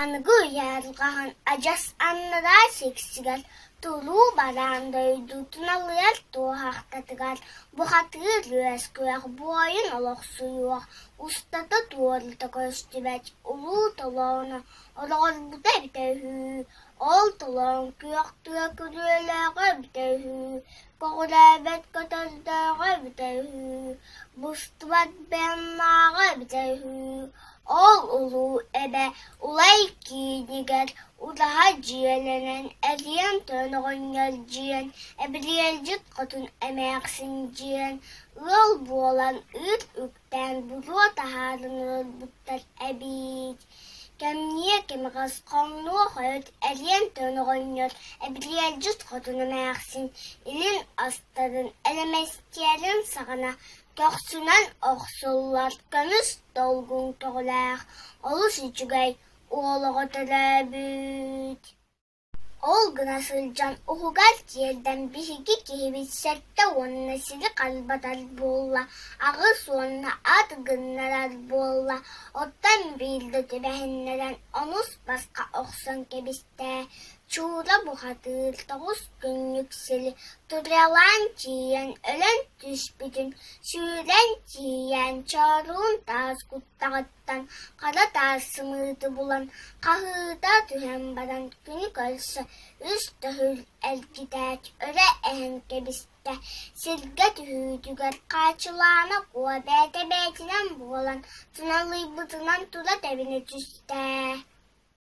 Аныгы үйэ арҕаһын адьас аннараа сиксигэр туруу бараан дойдутун алыйар туоһахтатыгар бухатыыр үөскүөх буойун олохсуйуох устата туорута көстүбэт улуу толооно олоҕорбута эбитэ үһү. Ол толоон күөх тыа күрүөлээҕэ эбитэ үһү, көҕүлээбэт көтөрдөөҕө эбитэ үһү, бустубат быйаҥнааҕа эбитэ үһү. Ол улуу эбэ Улай киинигэр удаһа дьиэлэнэн эриэн тойон оҕонньор дьиэн, эбириэлдьит хотун эмээхсин дьиэн, ыал буолан ыыр үктээн буруо таһааран олорбуттар эбит. Кэмниэ кэмэҕэс хоҥнуо хойут эриэн тойон оҕонньор эбириэлдьит хотун эмээхсин илин астарын элэмэстиэрин саҕана Көхсүнэн охсуллар көмүс долгун көҕүлээх, олус үчүгэй уол оҕо төрөөбүт. Ол гына сылдьан уһугар тиэрдэн биһиги киһибит сэттэ уонна сири харбатар буолла, аҕыс уонна ат гыннарар буолла, оттон биирдэ түбэһиннэрэн онус баска охсон кэбистэ. Чуура бухатыыр тоҕус күннүк сири туралаан тиийэн өлөн түспүтүн, сүүрэн тиийэн чооруун таас куттаҕыттан хара таас сымыыты булан хаһыыта түһэн баран күнү көрсө үс төгүл эргитээт өрө эһэн кэбистэ. Сиргэ түһүүтүгэр Хаачылаана куо бэйэтэ бэйэтинэн буолан туналыйбытынан тула тэбинэ түстэ.